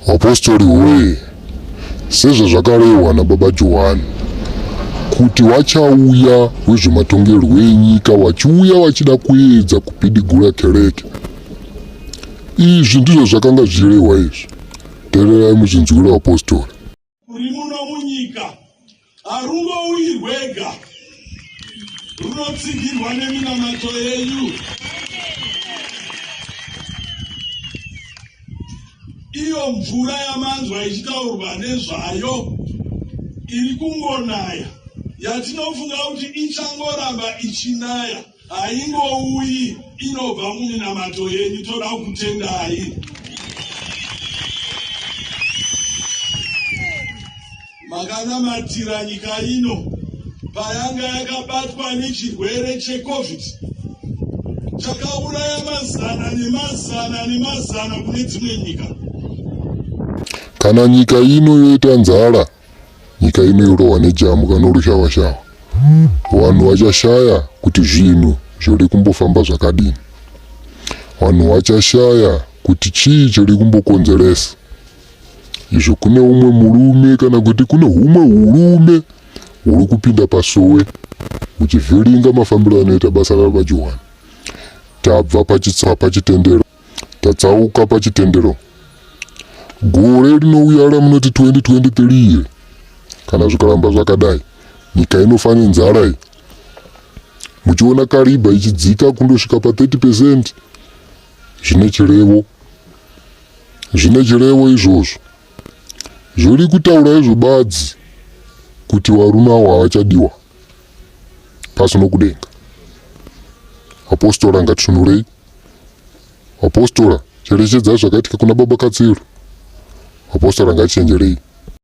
Vapostori woye, sezvazvakarehwa nababa Johani, kuti wachauya wezvematongerwo enyika wachiuya wachida kuedza kupidigura kereke. Izvi ndizvo zvakanga zvichirehwa izvi. Teererai muzvinzwire vapostori. Uri muno munyika harungouyi rwega, runotsigirwa neminamato yenyu. Iyo mvura yamanzwa ichitaurwa nezvayo iri kungonaya, yatinofunga kuti ichangoramba ichinaya, haingouyi, inobva muminamato yenyu. Toda kukutendai. Makanamatira nyika ino payanga yakabatwa nechirwere cheCovid chakauraya mazana nemazana nemazana kune dzimwe nyika. Kana nyika ino yoita nzara, nyika ino yorohwa nejambwa norushawashawa, vanhu vachashaya kuti zvinhu zviri kumbofamba zvakadini. Vanhu vachashaya kuti chii chiri kumbokonzeresa izvo. Kune umwe murume kana kuti kune humwe hurume huri kupinda pasowe huchivhiringa mafambiro anoita basa rababa Johani. Tabva pachitendero, tatsauka pachitendero. Gore rinouya ramunoti 2023 iri, kana zvikaramba zvakadai, nyika inofa nenzara iyi. Muchiona Kariba ichidzika kundosvika pa 30 percent, zvine chirevo, zvine chirevo izvozvo. Zviri kutaura izvo badzi kuti varume avo havachadiwa pasi nokudenga. Apostora, ngatisvinurei. Apostora, cherechedzai zvakaitika kuna baba Katsiru. Apostora, ngatichenjerei.